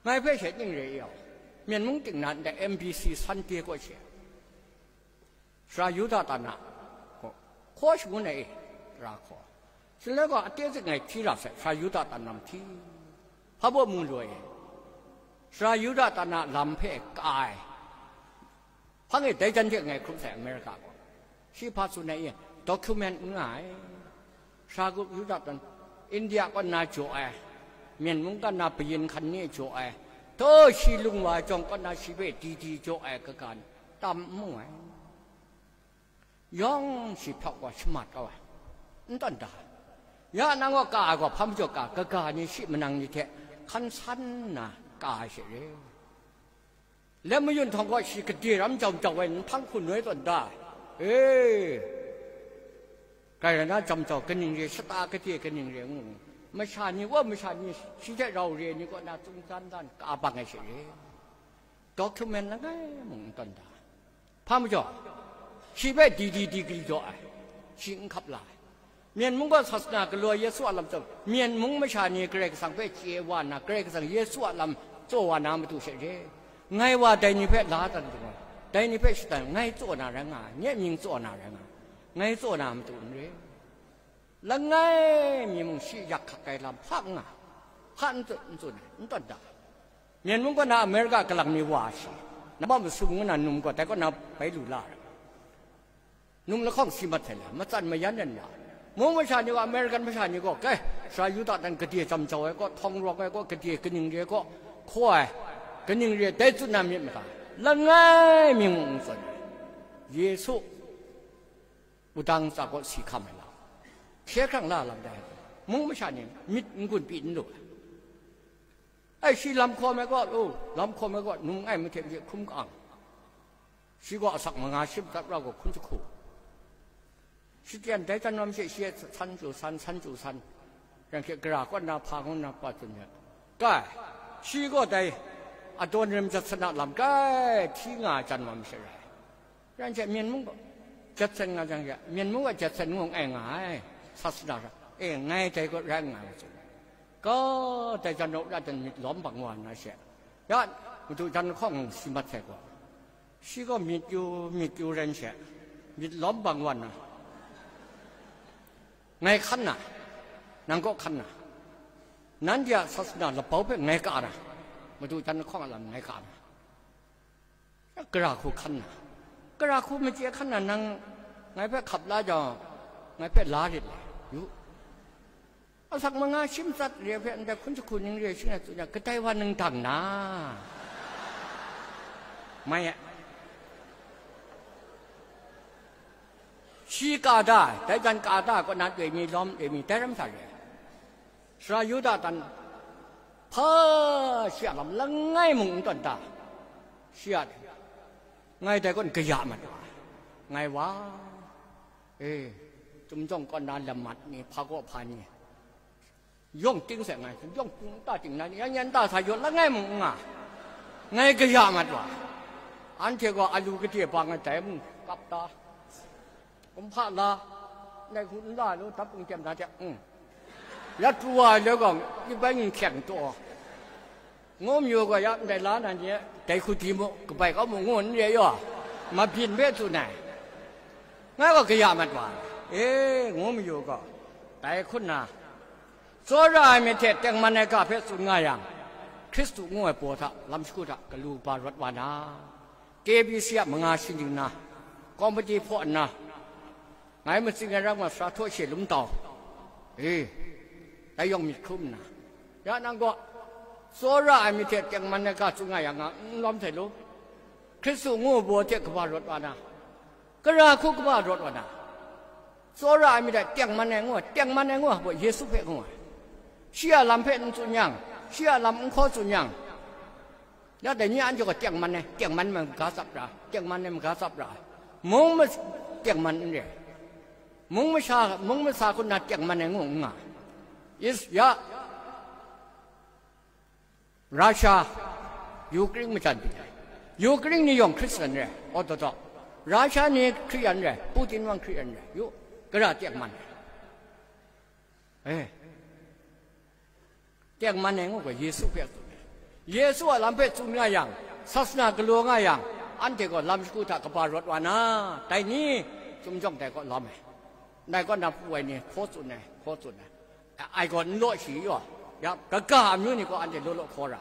ngai hpe she ning re i au, Myen mung ting na ndai M B C Sunday kaw she, Sara Yuda tan a, gaw, hkaw shangun ai e, ra hkaw. Shaloi gaw, ate zik ngai hti ra sai, sara Yuda tan lam hti. Hpa baw mu lu ai e, sara Yuda tan a lam hpe ka ai. Hpang e dai jan hte ngai hkrup sai, America gaw. Shi hpa tsun ai e, document n nga ai. Sara Yuda tan, India kaw na jaw ai, Myen mung kaw na kayin hkan ni jaw ai, taw shi lung wa ai jawng kaw na shi hpe di di jaw ai kaga ni, tam n mu ai. Yawng shi hpyak wa shamat kau ai, n tawn da ai. Ya nang gaw ka ai gaw hpa majaw ka, kaga ni shi manang ni hte hkan san nna ka ai she re. Lem mayun htawng gaw shi gade ram jau jau ai, nhpang hku noi tawn da ai. E, grai rai na, jam jau kaning re, shata gade kaning re ngu, masha ni gaw, masha ni shi hte rau re ai ni kaw na tsung tsan dan ka bang ai she re. Document langai mung n tawn da ai. Hpa majaw, shi hpe di di di gri jaw ai, shi n hkap la ai. Myen mung gaw sasana galaw Yesu a lam tsaw, Myen mung masha ni Karai Kasang hpe chye wa nna, Karai Kasang Yesu a lam tsaw wa na matu she re. Ngai wa dai ni hpe la dan jang, dai ni hpe shatan, ngai tsaw na rai nga ai, nye mying tsaw na rai nga ai, ngai tsaw na matu n re. Langai mi mung shi yak hkak ai lam hpa n nga, hpa n tsun, n tsun ai, n tawn da ai. Myen mung kaw na America kalang mi wa shi, nambat masum ngu na num gaw dai kaw na bai lu la ai. Num lahkawng si mat sai le, matsan mayan ren wa ai. Mung masha ni gaw, American masha ni gaw, kai, sara Yuda tan gade jam jau ai kaw, htawng rawng ai kaw, gade kaning re ai kaw, hkaw ai, kaning re ai, dai tsun na myit mada, langai mi mung n tsun ai. Yesu wudang tsa kaw si hkam ai lam, hkye hkrang la lam dai, mung masha ni myit n gun pyi n lu ai. Ai, shi lam hkawm ai gaw, o, lam hkawm ai gaw, num ai mahte hte hkrum ka-ang. Shi gaw asak manga shi matsat rau gaw hkun jahku. Shatan dai jan ram she shi e san chyu san, san chyu san, rai hte gara kaw na hpa ngu na pa tsun ai. Kai, shi gaw dai Adawn Rim Jat San a lam kai hti nga ai jan ram she rai. Rai nche, Myen mung gaw Jatsen nga jang she, Myen mung gaw Jatsen ngu n-gai nga ai, sasana hta, e, ngai dai gaw rai nga ai tsun. Ga, dai jan rau ra dan myit lawm bang wa nna she, ya, madu jan lahkawng si mat sai gaw, shi gaw myit yu, myit yu rai nche, myit lawm bang wa nna, ngai hkan na, nang kaw hkan na, nanhte a sasana labau hpe ngai ka na, madu jan lahkawng a lam ngai ka na. Gara hku hkan na, gara hku machye hkan na, nang ngai hpe hkap la jang, ngai hpe la rit ai, yu. Asak manga shi matsat re hpe ndai hkun jahku ning re shi nga tsun yang, kadai wa nang dang na? Mai e. Shi ka da ai, dai jan ka da ai kaw na, doi mi lawm, doi mi dai ram sa re ai. Sara Yuda tan hpa shi a lam langai mung n tawn da, shi a, ngai dai kaw n kaya mat wa ai, ngai wa, e, Chyum jawng kaw na lamat ni, hpa kaw hpa ni, yawng ting sai ngai, yawng ting ta ting na ni, yan yan ta sa yaw langai mung n nga, ngai kaya mat wa ai. Anhte gaw alu gade bang ai dai mung kap ta, kumhpa la, ndai hku n la lu, dap kung kyem na hte, mm. Ya pru wa ai loi gaw, ibai nginhkyeng taw, ngu mayu gaw, ya ndai la na ni, dai hku di mu, kabai kau mu, ngu n re yaw, mabyin hpe tsun ai. Ngai gaw kaya mat wa ai, e, ngu mayu gaw, dai hku nna, tsawra ai myit hte tengman ai ga hpe tsun nga yang, Hkristu ngu ai baw hta, lam shagu hta, galu ba rawt wa na, K B C a manga shinggyim na, komiti hpaw nna, ngai matsing ai ram nga sara htaw she lum tau, e, dai yawng myit hkrum nna, ya nang gaw, tsawra ai myit hte tengman ai ga tsun nga yang, nga n lawm hte lu, Hkristu ngu ai baw hte kaba rawt wa na, gara hku kaba rawt wa na, tsawra ai myit hte tengman ai ngu ai, tengman ai ngu ai baw Yesu hpe ngu ai, shi a lam hpe n tsun yang, shi a lam n hkaw tsun yang, ya dai ni anhte gaw tengman ai, tengman ai maga tsap ra, tengman ai maga tsap ra, mung ma, tengman n re ai. Mung masha, mung masa hku na tengman ai ngu n nga. Is ya, Russia, Ukraine majan pyi ai. Ukraine ni yawng Hkristu rai, Orthodox. Russia ni Hkristu rai, Putin wang Hkristu rai. Yu, gara tengman ai. Eh. Tengman ai ngu gaw Yesu hpe tsun ai. Yesu a lam hpe tsun nga yang, sasana galaw nga yang, anhte gaw lam shagu hta kaba rawt wa na, dai ni, chyum jawng dai kaw lawm ai. Dai kaw na pru ai ni hkaw tsun ai, hkaw tsun ai. Ai gaw n law shi yaw, ya, kaga amyu ni gaw anhte law law hkaw ra.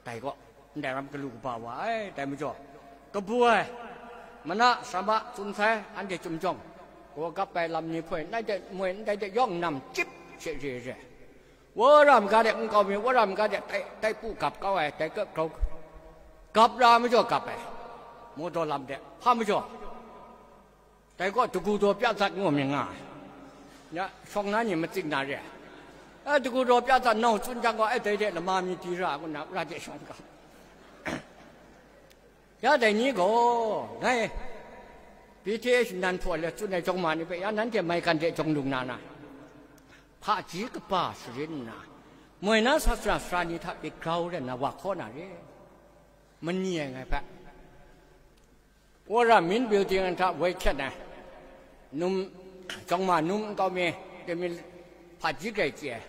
Dai gaw, ndai ram galu kaba wa ai, dai majaw, kabu ai, mana, sama, tsun sai, anhte chyum jawng, gaw gap ai lam ni hpoi, ndai de moi, ndai de yawng nam chyip she re re. Wa ram ga de nkau mi, wa ram ga de tai, tai pu gap kau ai, tai gap kau, gap ra majaw gap ai, mawdaw lam de, hpa majaw, dai gaw dagu daw pya zat ngu mi nga ai. Ya, shawng na ni matsing na re ai. A, dagu daw pya zat nau tsun jang gaw, ai, dai de lama mi di ra, ngu na, ra de shawng ga. Ya dai ni gaw, ngai, B T H nan hpaw let tsun ai jawng ma ni hpe, ya nanhte maigan de jawng lung na na, hpaji kaba sharin nna, moi na sasara sara ni hta myit grau rai nna wa hkaw na re, mani ai ngai hpe. Wora Min Building hta woi hkyen ai, num, jawng ma num nkau mi, de mi hpaji grai chye ai,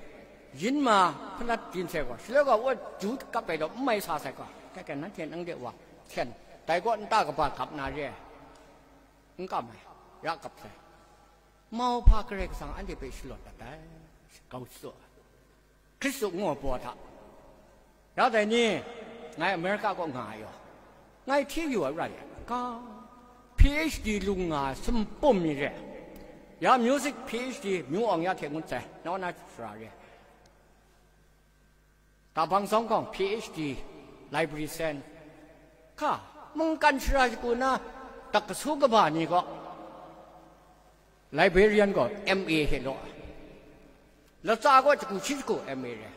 yin ma hpanat byin sai gaw, shaloi gaw wa ju kap ai daw n mai sa sai gaw, kai kai nanhte nang de wa hkyen, dai gaw nta kaba gap na re ai, n kam ai, ya kap sai. Mauhpa Karai Kasang anhte hpe shalawt dat ai, grau shadaw ai. Hkristu ngu ai baw hta. Ya dai ni, ngai America kaw nga ai yaw, ngai hti yu ai ra ya, ka, P H D lung nga ai sumpum mi re, ya music P H D, myu awng ya hte ngut sai, naw na sara re, Tabang Zong Kawng P H D, library sen, ka, mungkan shara shagu na, dak kasu kaba ni gaw, librarian gaw M A hte law ai, latsa gaw shagu shi shagu M A re,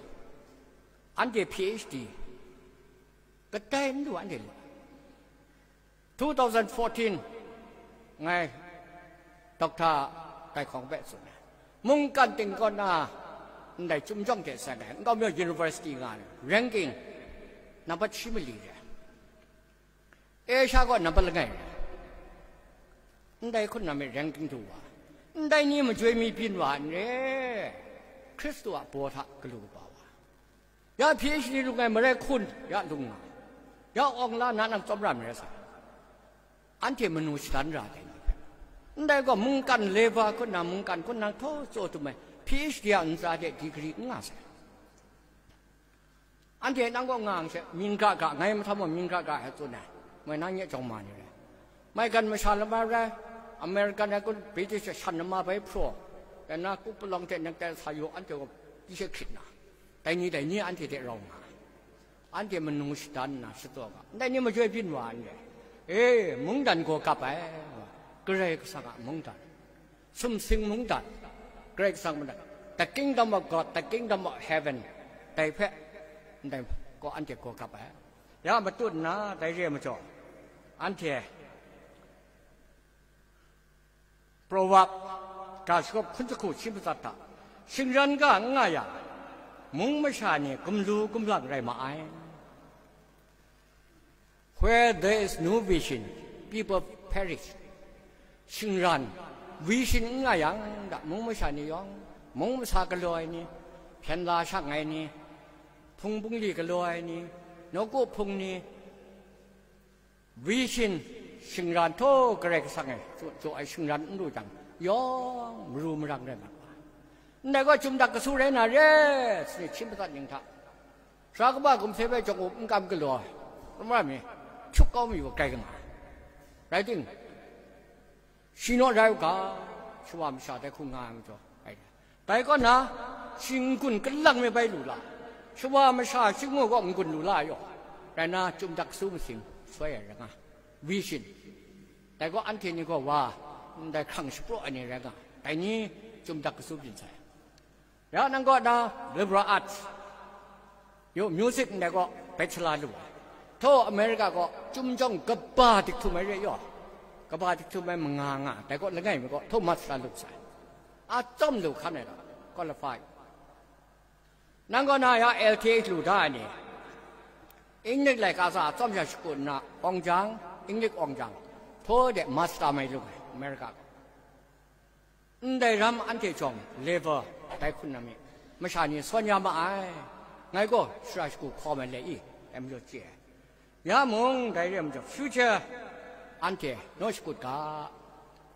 anhte P H D, kadai n lu anhte lu ai. Two thousand fourteen, ngai Doctor Dai Hkawng hpe tsun ai. Mungkan ting kaw na, ndai chyum jawng hte seng ai, nkau mi university nga ai, ranking, nambat shi mali re ai. Asia gaw nambat langai re ai. Ndai hkun na mi ranking du wa, ndai ni majoi mi byin wa n re, Hkristu a baw hta galu kaba wa. Ya P H D lung ai marai hkun, ya lung nga, ya awng la na nang tsawm ra marai sa, anhte manu shadan ra dai ni hpe. Ndai gaw mungkan leva hkun na, mungkan hkun na htaw tsaw dum ai, P H D a ntsa de degree n nga sai. Anhte nang gaw nga ang she, mying ga ga, ngai mahtam gaw mying ga ga ai tsun ai, moi na nye jawng ma ni rai. Maigan masha lama rai, American ai kun, British shan lama bai hpraw, dan na kup palawng hte nang tai sa yu, anhte gaw pyi she hkrit na, dai ni dai ni anhte hte rau nga ai. Anhte manu shadan nna shataw ga, ndai ni majoi byin wa n re. E, mungdan gaw gap ai, Karai Kasang a mungdan, sumsing mungdan, Karai Kasang mungdan, the kingdom of God, the kingdom of heaven, dai hpe, ndai gaw anhte gaw gap ai. Ya matut nna, dai re ai majaw, anhte Proverb, ga shagawp hkun jahku shi matsat hta, shingran ga n nga yang, mung masha ni gumlu gumlang rai ma ai. Where there is no vision, people perish. Shingran, vision n nga yang, da mung masha ni yawng, mung masa galaw ai ni, hpyen la shang ai ni, hpung bungli galaw ai ni, nawku hpung ni, vision, shingran htaw Karai Kasang e tsaw, tsaw ai shingran n lu jang, yawng maru marang rai mat wa ai. Ndai gaw chyum dak kasu rai na re, sani hkying matsat ning hta, sara kaba gumhpe bai jawng up n kam galaw ai, n rai mi, hkyuk kau mayu grai nga ai. Rai ting, shi naw rai u ga, shawa masha dai hku nga ai majaw, rai. Dai kaw na, shi n-gun kalang me bai lu la, shawa masha shi ngu gaw n-gun lu la yaw, rai na, chyum dak kasu masing soi ai rai nga, vision. Dai gaw anhte ni gaw wa, ndai hkrang shapraw ai ni rai nga, dai ni chyum dak kasu byin sai. Ya nang kaw na, liberal arts, yo, music ndai gaw bachelor lu ai. Htaw America gaw chyum jawng kaba dik htum ai re yaw, Kaba jahtum ai manga nga, dai kaw langai mi kaw, Thomas la lu sai. A tsawm lu hkan ai law, qualify. Nang kaw na ya L T H lu da ai ni, English laika sa a tsawm sha shakut nna, awng jang, English awng jang, htaw de master mai lu ai, America kaw. Ndai ram anhte jawng level dai hkun na mi, masha ni sawn ya ma ai. Ngai gaw shara shagu hkawm ai le i, dai majaw chye ai. Ya mung, dai re ai majaw, future anhte naw shakut ga.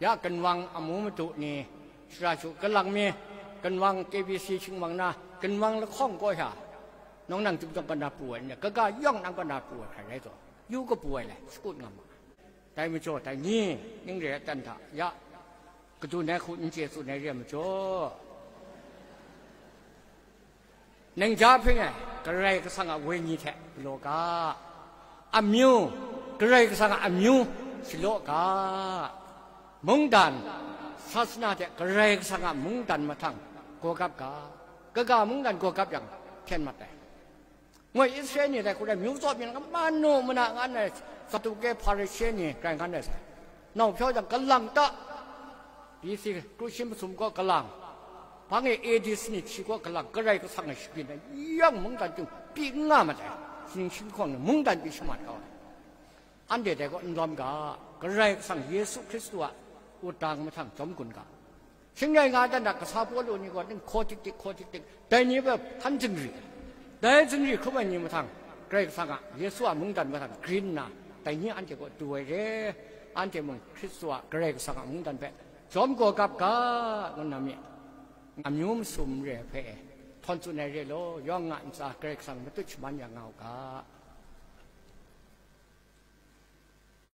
Ya ginwang amu madu ni, shara shagu kalang mi, ginwang K B C shingwang na, ginwang lahkawng kaw sha, nawng nang chyum jawng kaw na pru ai n-, kaga yawng nang kaw na pru ai hkrai rai taw, yu kapu ai le, shakut nga ma ai. Dai majaw, dai ni, ning re ai dan hta, ya, kadun ai hku n chye tsun ai re ai majaw, ningja hpring ai Karai Kasang a wenyi hte galaw ga, amyu, Karai Kasang a amyu shalaw ga, mungdan, sasana hte Karai Kasang a mungdan mahtang gawgap ga, kaga mungdan gawgap yang, hten mat ai. Ngoi Israel ni dai hku rai, myu tsaw myit nga, manu mana nga nna, Saduke, Hparishe ni grai ngan ai sai. Nau hpyaw jang, kalang ta, B C kru shi masum kaw kalang, hpang e A D sanit shi kaw kalang, Karai Kasang e shabyin ai, yang mungdan chyum pyi n nga mat ai, shaning shinhkawng ni mungdan pyi shamat kau ai. Anhte dai kaw n lawm ga, Karai Kasang Yesu Hkristu a wudang mahtang jawm gun ga. Shing rai nga dan da, kasa Pawlu ni gaw ning hkaw tik tik, hkaw tik tik, dai ni hpe hkan zingri ai. Dai zingri hkrum ai ni mahtang, Karai Kasang a, Yesu a mungdan mahtang grin nna, dai ni anhte kaw du ai re, anhte mung Hkristu a Karai Kasang a mungdan hpe jawm gawgap ga, ngu na mi, amyu masum re ai hpe htawn tsun ai re law, yawng a ntsa Karai Kasang matut shaman ya nga u ga.